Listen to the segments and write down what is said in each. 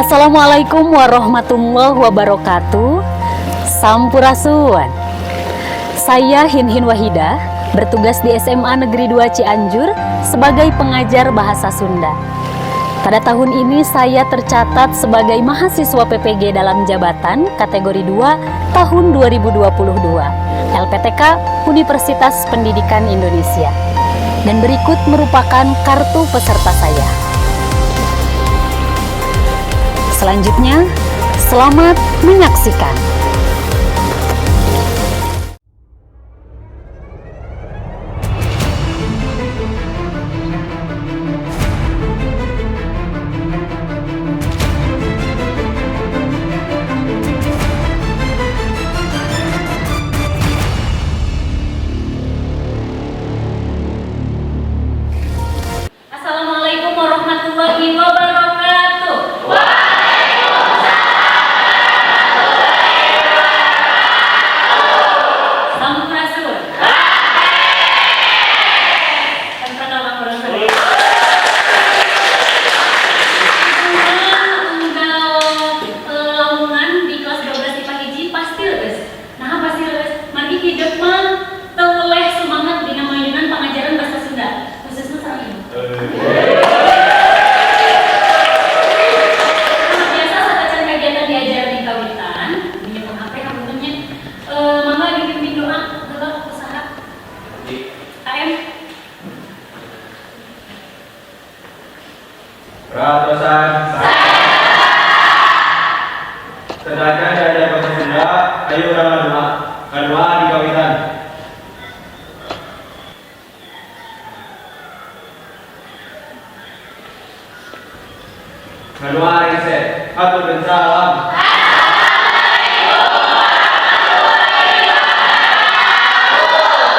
Assalamualaikum warahmatullahi wabarakatuh. Sampurasun. Saya Hinhin Wahidah, bertugas di SMA Negeri 2 Cianjur sebagai pengajar bahasa Sunda. Pada tahun ini saya tercatat sebagai mahasiswa PPG dalam jabatan kategori 2 tahun 2022 LPTK Universitas Pendidikan Indonesia. Dan berikut merupakan kartu peserta saya. Selanjutnya, selamat menyaksikan. Assalamualaikum warahmatullahi wabarakatuh. Sampurasun. Kan perkenalkan urang sadaya. Unggal lamungan di kelas 12 IPA 1 pasti leres. Nah, pasti leres. Margi hidup mah teu weleh semangat dina mayunan pangajaran bahasa Sunda, khususnya sareng ibu. Nah, biasa satacan kegiatan diajar di kawitan, menyebut HP hapunten nya. Mangga dipimpin doa heula usaha. KM. Perhatosan. Sateuacan diajar bahasa Sunda, ayo urang ngadoa. Ngadoa di kawitan. Ngadoa rengse. Hatur dan salam.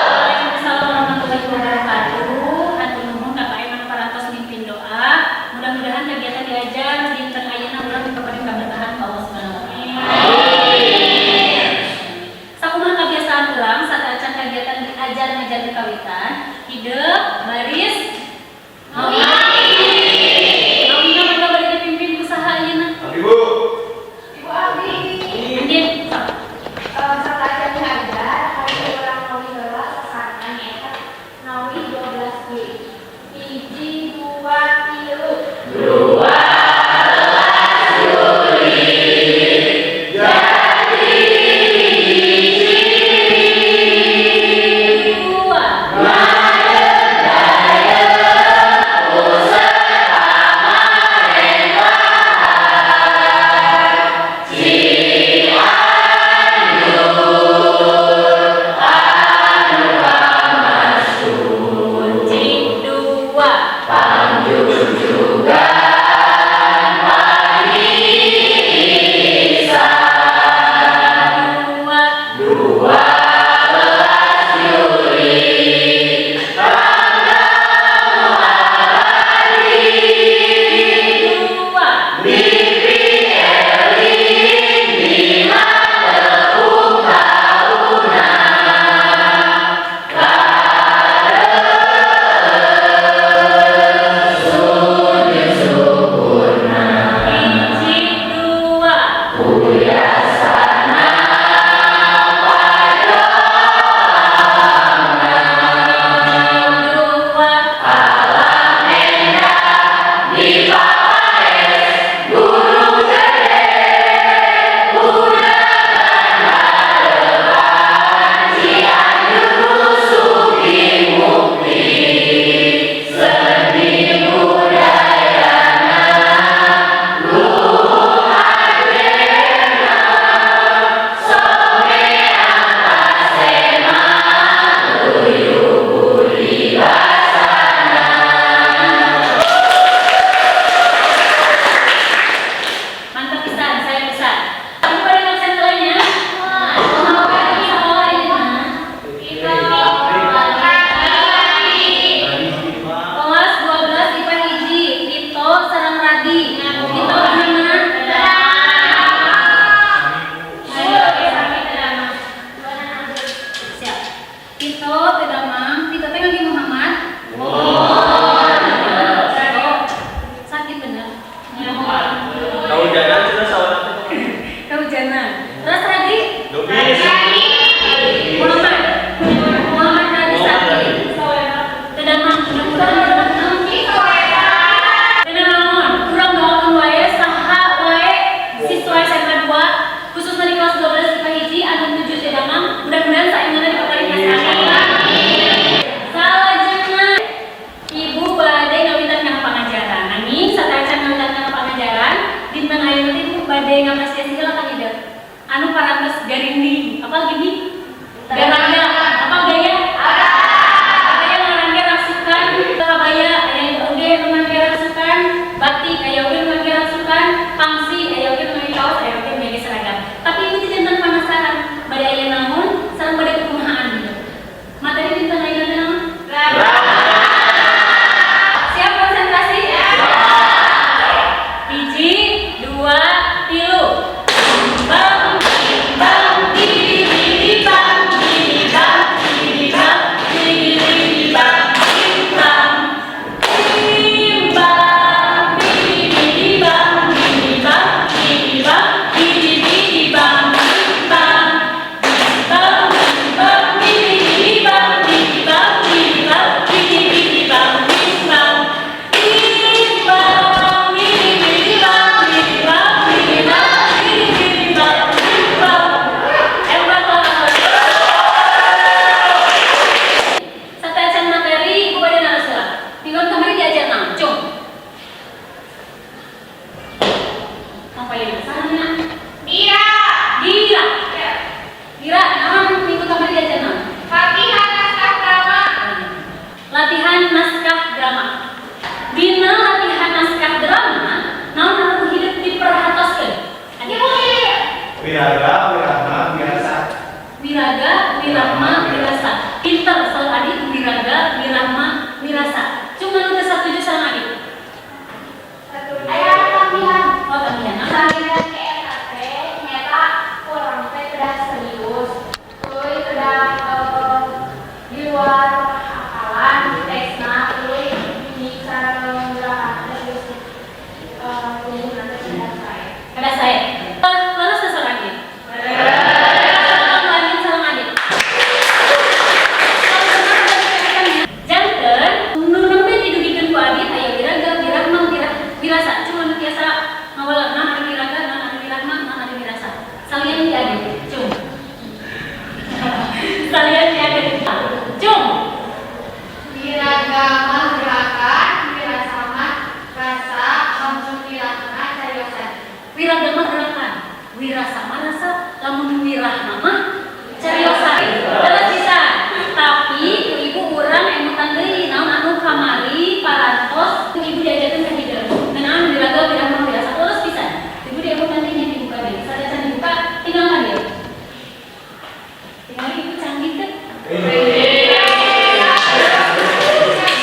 Waalaikumsalam warahmatullahi wabarakatuh. Hatur nuhun ka KM anu parantos mimpin doa. Mudah-mudahan kegiatan diajar dinten ayeuna urang dipasihan kaberkahan ku Allah Subhanahu wa taala. Sakumaha kebiasaan urang sateuacan kegiatan diajar ngajar di kawitan, hidep, baris, ngawi. Ngawina mangga bade dipimpin ku saha ayeuna? Ibu. Ibu Abdi. Andien, sok. Sateuacan diajar, hayu urang ngawi heula sasana, nyaeta ngawi 12 G. 1, 2, 3. 2. Kunci 2. Ayeuna teh Ibu bade ngapresiasi heula ka hideung. Anu parantos garinding. Apal gini? Gaya, apa gaya? Aya ngangge rasukan kabaya, aya oge nu ngangge rasukan batik, aya oge nu ngangge rasukan pangsi, aya oge nu ngangge kaos, aya oge nu ngangge seragam. Tapi ibu teh janten penasaran, bade aya naon, sareng bade kumahaan gitu. Materi dinten ayeuna teh naon? Siap konsentrasi? Hiji, dua, tilu. Bang, bang, di, di, bang, di, bang, di, bang, di, di, bang, bang, bang, di, di, bang, di, bang, di, bang, di, di, bang, bang, bang, bang, di, di, bang, di, bang, di, bang, di, di, bang, bang, di, bang, di, di, bang, di, bang, di, bang, di, di, bang, bang. Hebat banget. Sateuacan materi, ibu bade naros heula. Minggon kamari diajar naon? Cung. Apa ya? Sana. Dira. Dira. Ya. Dira, naon minggu kamari diajar naon? Latihan naskah drama. Latihan naskah drama. Dina latihan naskah drama, naon anu hidup diperhatoskeun? Ibu. Wiraga, wirahma, wirasa. Wiraga, wirahma, wirasa. Pinter saur Adit, wiraga, wirahma, wirasa. Cuma nu teu satuju sareng Adit. Aya tambihan. Oh, tambihan. Apa? Tambihan ke eta teh nyaeta urang teh kedah serius. Tuluy kedah di luar hafalan di teksna, tuluy ini cara menggerakan teh terus tubuhna teh kedah sae. Ada saya. Lalu saur Adit. Lanjut sareng Adit. Janten nu nembe didugikeun ku Adit aya wiraga, wirahma, wirasa. Cuma nu tiasa ngawaler naon anu wiraga, naon anu wirahma, naon anu wirasa. Salian ti Adit. Cung. Salian ti Adit. Cung. Wiraga mah gerakan, wirasa mah rasa, lamun wirahma cariosan. Wiraga mah gerakan, wirasa mah rasa, lamun wirahma mah cariosan. Terus bisa. Tapi ku ibu urang emutan deui naon anu kamari parantos ku ibu diajarkeun ka hideung. Ngeunaan wiraga, wirahma, wirasa terus bisa. Ibu diemutan deui nya dibuka deui. Sateuacan dibuka tinggal ka dieu. Tinggal ibu canggih teu?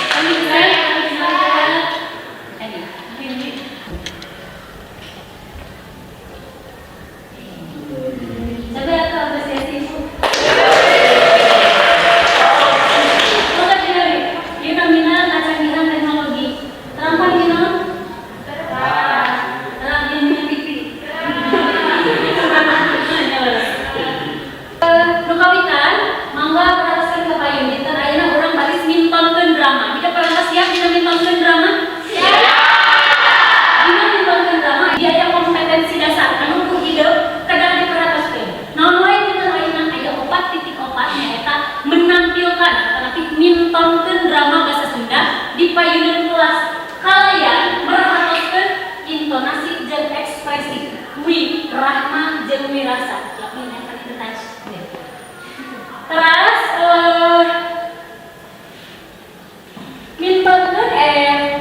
Canggih pisan, canggih pisan. Adi, ini. Coba aku apresiasi ibu. Maka tinggal ieu namina kacanggihan teknologi. Terang pan ieu naon? Terang ieu namina TV. Nu kawitan, mangga perhatoskeun ka payun. Dinten ayeuna urang baris mintonkeun drama. Jika parantos siap dina mintonkeun drama? Siap. Dina mintonkeun drama aya kompetensi dasar anu ku hideung kedah diperhatoskeun. Naon wae dinten ayeuna aya 4.4 nyaeta menampilkan tetapi mintonkeun drama bahasa Sunda di payuneun kelas kalayan merhatoskeun intonasi jeung ekspresi wirahma jeung wirasa. Lamun eta tadi touch. Terus mintonkeun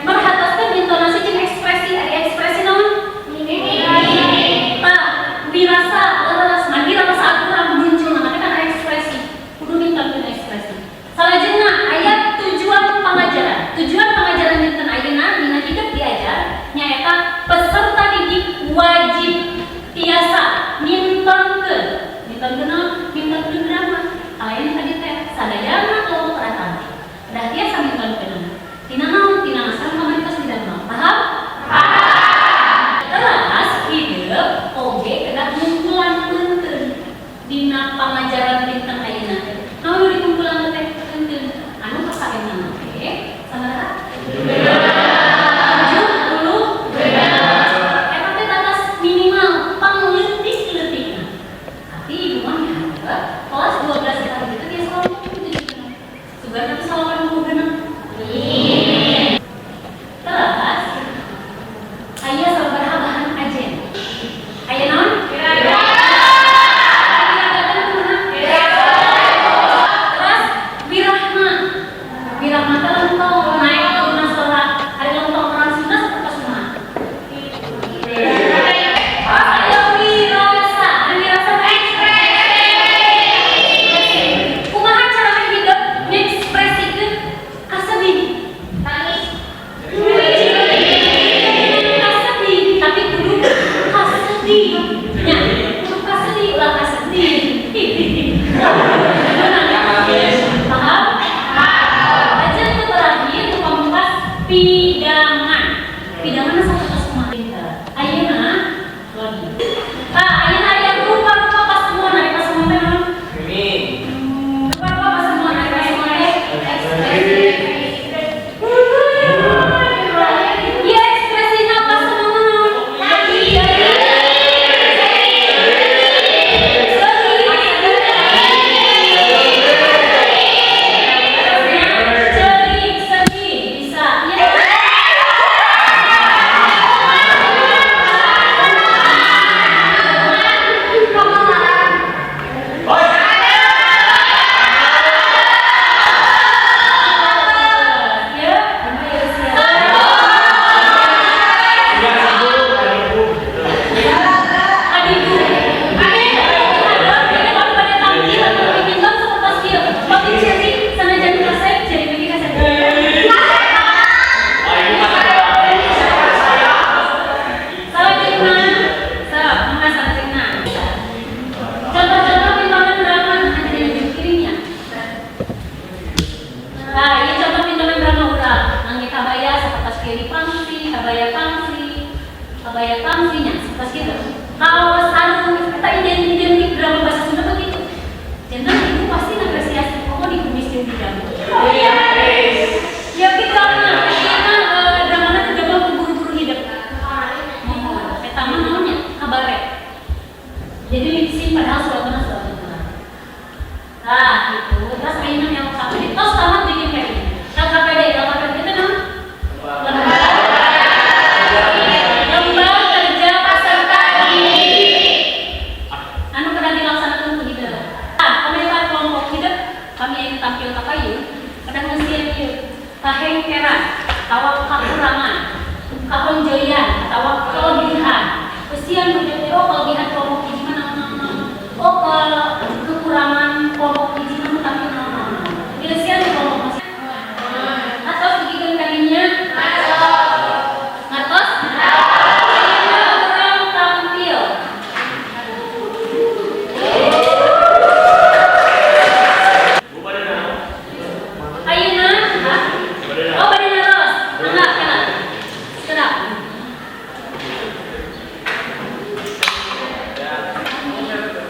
merhatoskeun intonasi jeung ekspresi. Ari ekspresi naon? Tah, wirasa leres mandi rasa kurang muncul namanya kan ekspresi. Kudu mintonkeun ekspresi. Salajengna aya tujuan pangajaran. Tujuan pangajaran dinten ayeuna dina hidup diajar nyaeta peserta didik wajib tiasa mintonkeun. Mintonkeun naon? Mintonkeun drama. Kalayan tadi Pidangan. Pidangan satu semua pinter. Ayeuna lagi. Tah, ayeuna aya rupa-rupa pasemon, ari pasemon teh naon? Ini. Rupa-rupa pasemon, ari pasemon teh. Iya, ekspresina pasemon naon? Cerik, sedih, bisa. Ya. Ya, Adiku, ade, ada kalau pada tampil atau bikin seperti ieu. Makin cerik, sanajan kasep, cerik lagi kasep. Salajengna, sok, mangga salajengna. Contoh-contoh pintonan drama ada di ujung kirinya. Nah, ini contoh pintonan drama urang. Ngangge kabaya sapertos kieu pangsi, kabaya pangsi, kabaya pangsinya seperti gitu. Kalau sarung kita identik drama bahasa Sunda begitu. Jangan ibu pasti ngapresiasi komo di kumis jeung di jamu. Iya. Ya gitu drama, ieu mah dramana teh drama buru-buru hidup. Mohon, eta mah naonnya? Kabaret. Jadi lip sync padahal suratna surat bener. Nah, gitu. Terus ayeuna yang LKPD. Tos tamat bikin kayak gini. LKPD, LKPD itu naon? Lembar Lembar Kerja Peserta Didik. Anu pernah dilaksanakan ku hidup. Nah, pemerintah kelompok hidup kami ingin tampil ka payun, pada ngeusian ieu. Kahengkeran, atawa kakurangan, kahonjoyan, atawa kelebihan. Eusian ku hidup teh, oh kelebihan kelompok hiji mah naon naon naon. Oh kekurangan kelompok hiji mah tampil naon naon naon. Eusian ku kelompok masing. Atos dugikeun ka dinya? Ngartos? Ayeuna urang tampil. Bu pada naon? Ayeuna, hah? Oh, bade naros. Mangga, kena. Sekedap.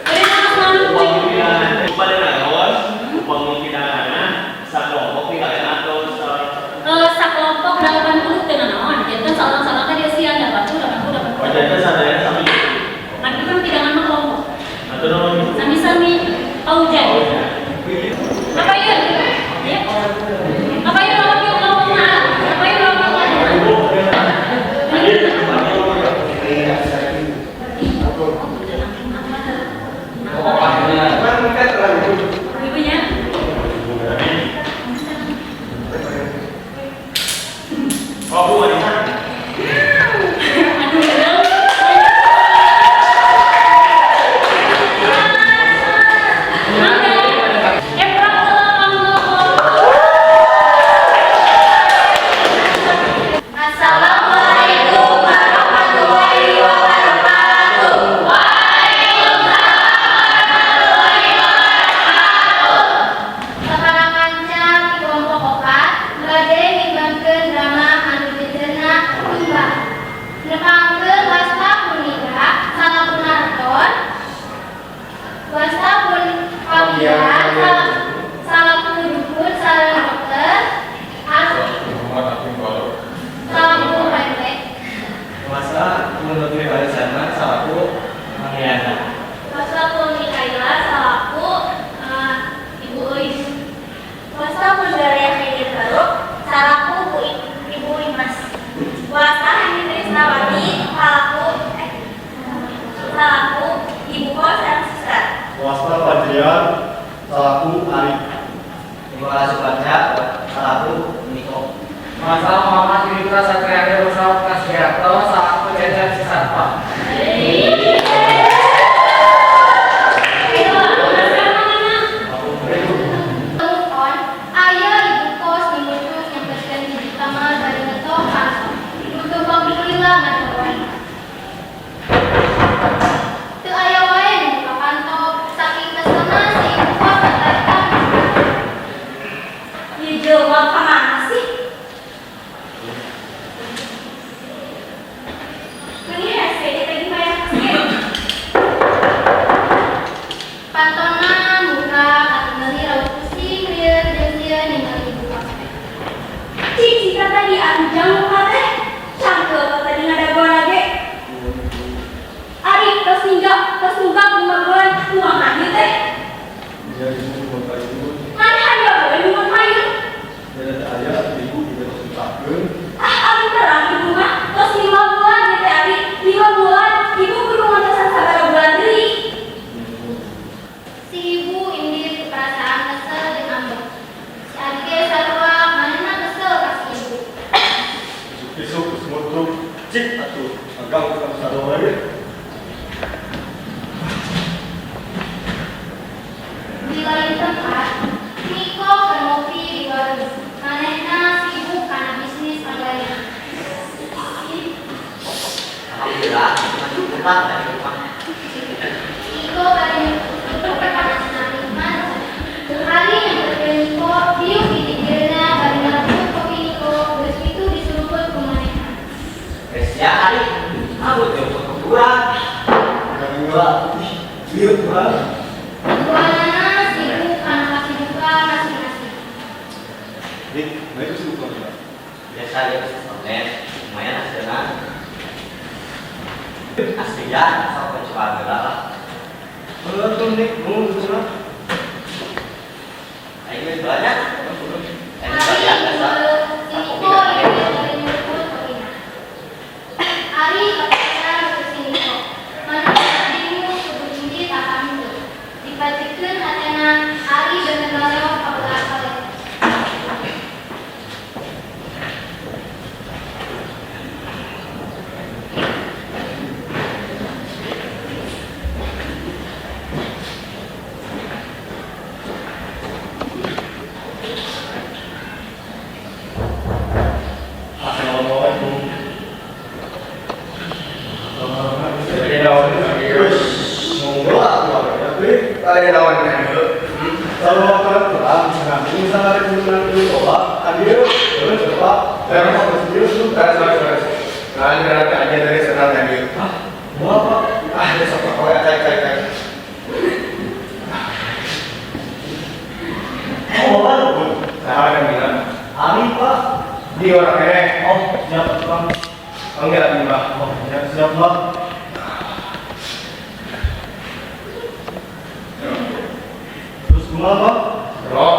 Bade naros naon? Bu pada naon? Upami pidanganna sakelompok tinggalin atau Sakelompok 80 teu nanaon. Janten saurang-saurang teh dieusian 80 80 80. Oh, janten sadayana sami. Kan itu kan pidangan mah kelompok. Atau naon? Sami-sami paujan. Apa ieu? Ya. Apa ieu kelompok kelompokna? Apa ieu kelompokna? Ibunya? Oh, Bu, ada. Aduh, menang. Mangga. Eprak heula panggo. Assalamualaikum warahmatullahi wabarakatuh. Sapara kanca di kelompok opat bade nyumbangkeun drama anu judulna Tumbal. Nepangkeun wasta punika salaku narator, wasta pun pawira salaku dukun sareng dokter, salaku pendek. Masa menurut barisan salaku Mangyana. Wasta pun Mikaela salaku Ibu Uis. Wasta pun Daria Khaidir Baruk salaku Ibu Imas. Wasta Hani Trisnawati salaku Ibu Kos dan Suster. Wasta Fajrian salaku Ari. Nikola Subarja salaku Niko. Masa Muhammad Yudhita Satriadi Rusal Kasgiarto salaku Cecep Sisarto. Move on, aya ibu kos dimutus nyamperskeun hiji kamar bari ngetok kantor. Butuh pamulila ngatoran. Teu aya wae nu buka kantor, saking keselna si ibu kos natarikan. Ieu jelema ka mana sih? Cik atuh, agak bukan satu lagi. Di lain tempat, Niko keur ngopi di warung. Manehna sibuk kana bisnis online. Alhamdulillah, cukup lah dari rumah. Niko bari nyusup kana nikmat. Ari nyamperkeun Niko, diuk di didireuna bari ngarebut kopi Niko, geus kitu disuruput ku manehna. Ya Ari, aku jemput kurang. Gila, ih, liut kurang. Duanana sibuk kana kasibukan masing-masing. Dik, nah itu sibuk banget. Biasa ya bisnis online, lumayan hasilnya. Asli ya, sok kecuali lah. Menurut tuh Nik, mau ke sana? Ayo geus banyak. Ayo Ari banyak biasa. si Niko ieu bari nyuruput kopina. Ari kapikiran ku si Niko. Manehna bingung kudu indit apa henteu. Dipajikeun hatena, Ari bener maleok kabelah kalet. Assalamualaikum. Jadi naon? Monggo atuh ya, Dik. Ada naon kan? Kalau waktu kurang, nanti misalnya ada kebutuhan dulu coba, kan dia terus coba, terus terus terus. Sorry, sorry. Nah, berarti aja dari senang tadi. Ah, mau apa? Ah, besok oh ya, cek, cek, cek. Oh, apa? Nah, ada bilang. Ari, Pak. Di orang ini. Oh, siap, Bang. Oh, enggak, lima. Oh, siap, siap, Bang. Terus gimana, Bang? Bro.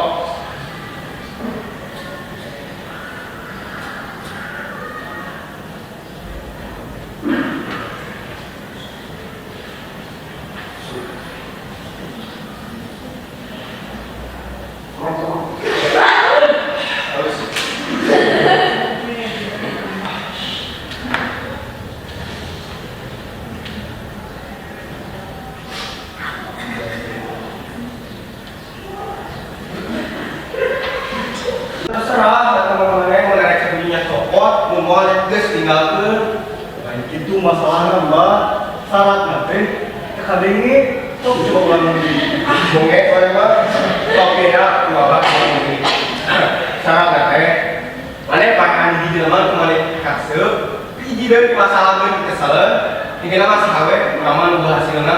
Terserah, kata mana mau narik sendirinya copot, mau mau geus tinggalkeun. Lain itu masalahnya, Mbak. Syaratnya teh kadenge sok coba ulang lagi. Ah, bonge we mah. Sok ya, ku abah ngomong gini. Syaratna teh mane pakai hiji jelema ku mane kaseup, hiji deui masalah deui kesaleun, tinggal mah saha we, urang mah nu hasilna.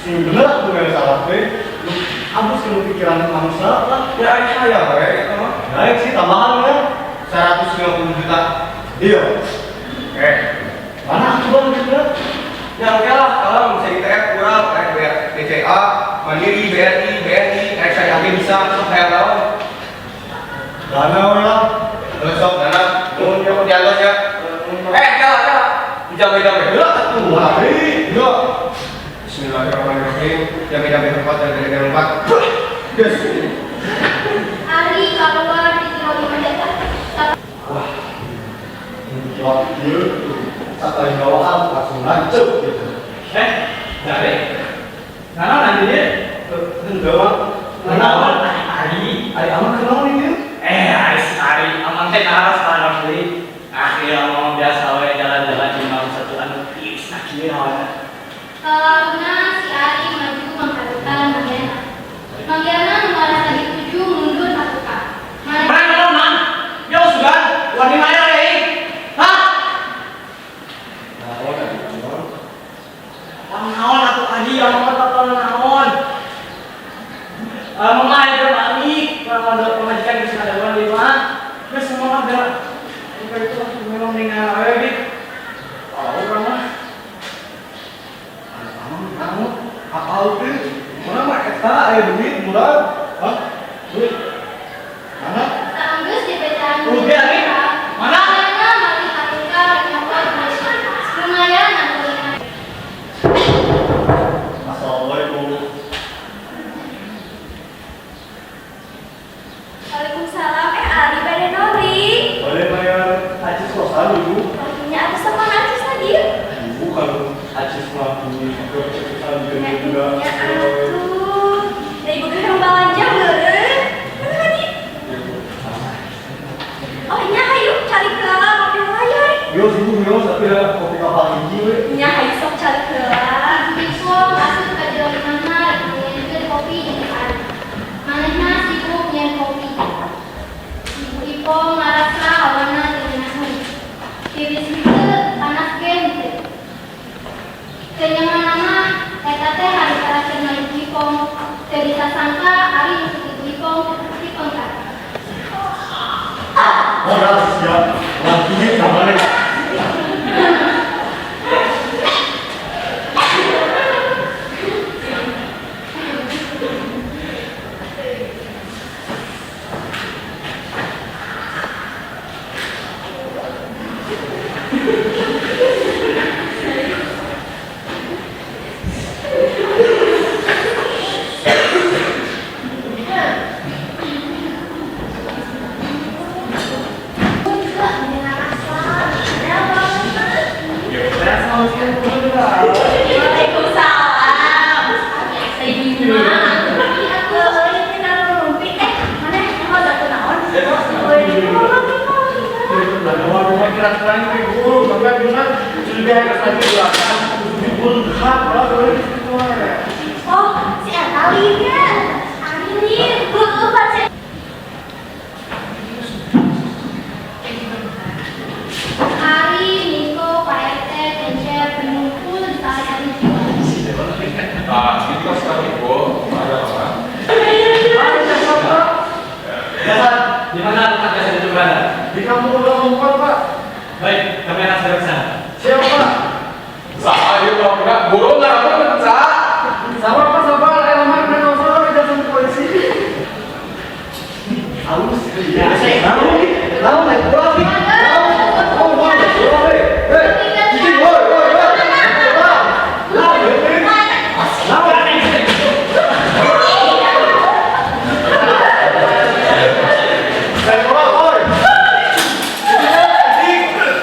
Sing bener aku nggak salah teh. Lu abus nu pikiran manusia lah. Ya ari hayang we eta mah. Baik sih tambahan ya. 150 juta. Iya. Oke. Mana aku bang gitu? Ya oke lah, kalau bisa di TF kurang, kayak BCA, Mandiri, BRI, BNI, RSAIAG bisa, sok hayang naon. Dana we lah. Terus sok dana, nuhun ya, di atas ya. Eh, kalah, kalah. Jambe-jambe heula atuh. Wah, iya. Bismillahirrahmanirrahim. Jambe-jambe empat, jambe-jambe empat. Yes. Ari keluar di jero imah eta. Wah, ini jawab dia. Sakali bawaan langsung nancep gitu. Eh, dari. Nah, nanti dia. Henteu mah. Naon Ari? Ari aman kenal ini. Eh, Ari si Ari, amang teh naras tanam deui. Akhirnya amang biasa we jalan-jalan di malam satu anu tiis nah kieu hawana. Kalahuna si Ari maju mangharutan Mangyana. Mangyana nu marasa dituju mundur satukang. Manehna Mana naon mang? Yo sugan, wani maya we. Hah? Naon ari naon? Naon atuh Ari, amang mah teu naon. Amang mah aya balik, kalau ada pemajikan geus ngadaguan di mah. Geus semua mah geura. Itu memang ningal we gitu. Oh, urang mah. Ari aman kamu apal teh? Mana mah eta aya duit murah? Hah? Duit. Mana? Saenggeus dibejaan Udah, Ari. Mana? Manehna malih haruka rek nyokot duit. Lumayan nanggulingan. Assalamualaikum. Waalaikumsalam. Eh, Ari bade nori. Boleh bayar acis kosan ibu? Yo sibuk yo, tapi ada kopi kapal hiji we. Nya hayu sok cari heula. Ibu asup ka jero imahna nyieunkeun kopi jeung Ari. Manehna sibuk nyieun kopi. Ibu Ipong ngarasa hawana teu ngeunaheun. Tiris henteu, panas ge henteu. Teu nyamanna eta teh hari terakhirna Ibu Ipong. Teu disasangka Ari nusuk Ibu Ipong dipengkat. Modal siap, lagi sama nih. Waalaikumsalam. Oh, si Atalina. Amin. Ari, Niko, Pak RT, Tencep, mengumpul di salah satu jiwa. Nah, itu kan sekarang Ibu, ada apa? Dasar, di mana tempat jasad itu berada? Di kampung udah empat, Pak. Baik, kami akan segera ke sana. Siap, Pak. Saha ieu kalau enggak burung ngarapan saha? Sabar, Pak, sabar. Lama kena kosong, kita polisi. Halus. Ya, saya. Lalu, lalu, naik bola, nih. Lalu, oh, wah, naik bola, hei. Hei, cicing, woi, woi, woi. Lalu, lalu. Naik bola, woi. Cicing, cicing.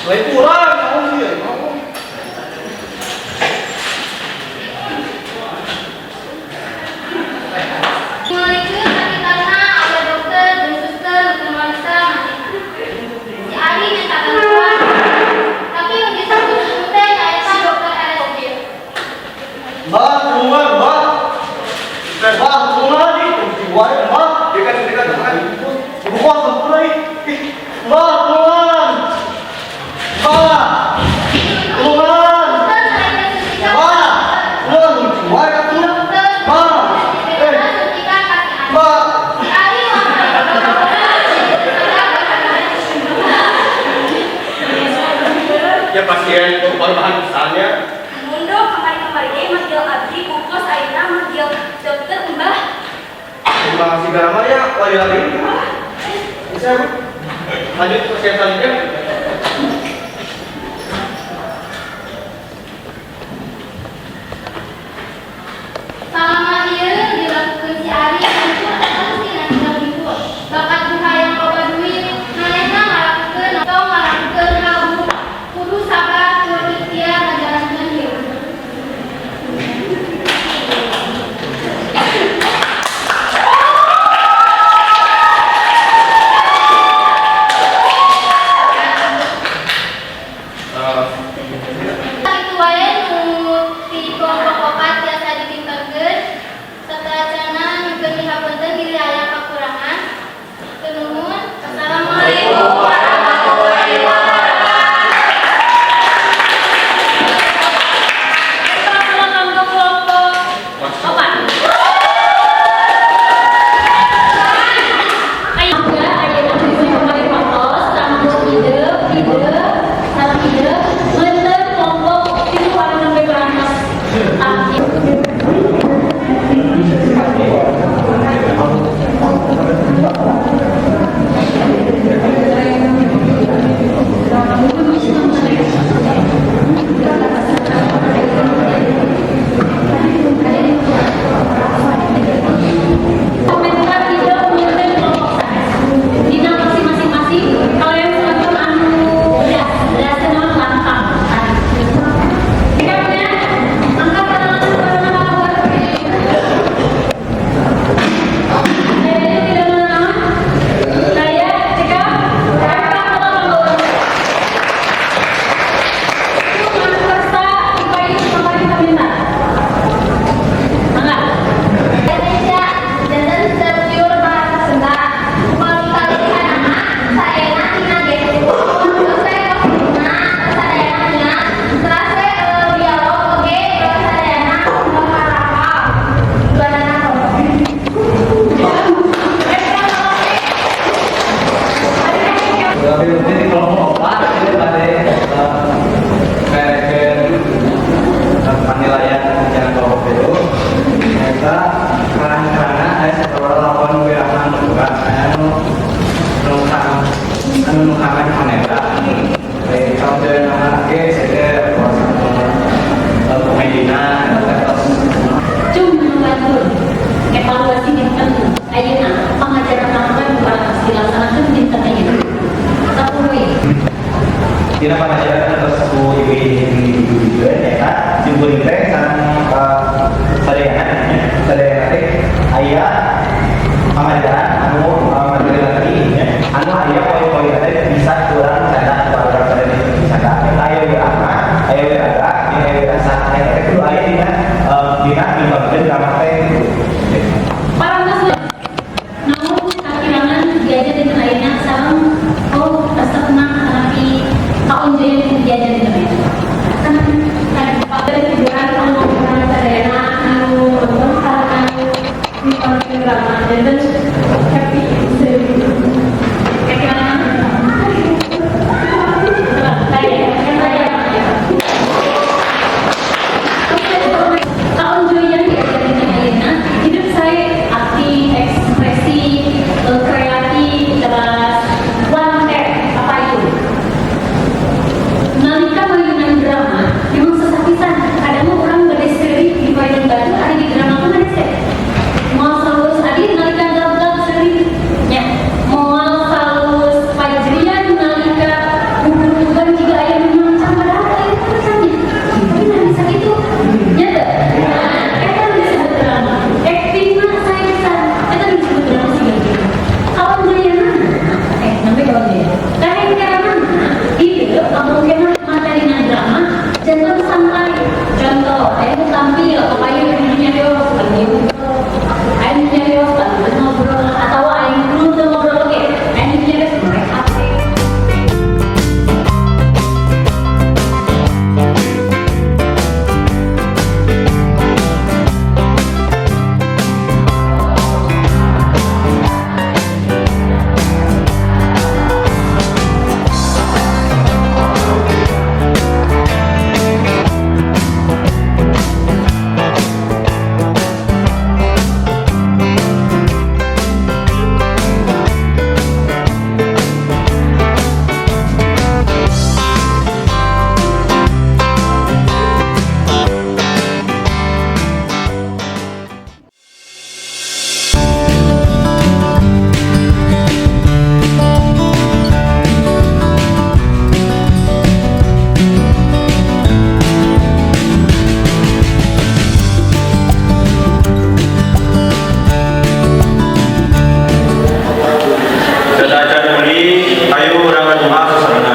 Lain kurang, kamu sih, ya. Kamu. Mengalikeun sakitarna aya dokter dan suster nu mariksa manehna. Si Ari minta bantuan, tapi nu disebut teh nyaeta dokter RSJ. Mbak, tulungan, Mbak. Mbak, tulungan nih. Wah, Mbak. Dekat dekat dekat. Ibu kos sempurna nih. Ih, Mbak, tulungan. Mbak, tulungan. Dokter nalika suntikan Mbak, tulungan. Wah, atuh. Dokter Mbak, eh, suntikan ka si Ari. Mbak. Si Ari Ya pasien korban misalnya. Mundo kamari-kamari ge manggil abdi bungkus ayeuna manggil dokter Mbah. Terima kasih Garama ya, lagi-lagi. Bisa, Bu. Lanjut pasien selanjutnya. Salama ieu dilakukeun si Ari hancur sina tina ibu. Bakat ku hayang loba duit, manehna ngalakukeun atau ngalakukeun hal buruk. Kudu sabar tur ikhtiar ngajalankeun hirup. Itu wae nu ti kelompok opat tiasa dipinterkeun. Sateuacanna nyuhunkeun. Drama dan happy sedih. Kayak gimana? Kaonjoyan diajarin ayeuna hidup saya aktif, ekspresi, kreatif, terus one step apa itu? Nalika mayunan drama, memang susah pisan. Kadang mah urang bade seuri di payun batu, ari di drama mah bade seuri. Moal salus adi nalika gablag seuri nya. Moal salus pajrian nalika gugur-guguran jiga aya nu mancang, padahal teh itu mancangnya. Tapi nah bisa kitu. Nya teu? Nah, eta nu disebut drama. Acting mah saya pisan. Eta nu disebut drama siga kitu. Kaonjoyanana, sampai kaonjoyan. Kahengkeranana, itu kemungkinan materina drama janten santai. Contoh, aya nu tampil kapayun anu nyarios lagi ngobrol. Aya nu nyarios lagi ngobrol atau aya nu teu ngobrol oge. Aya nu nyarios merek HP. Dada acan meuli, ayo urang ngajual.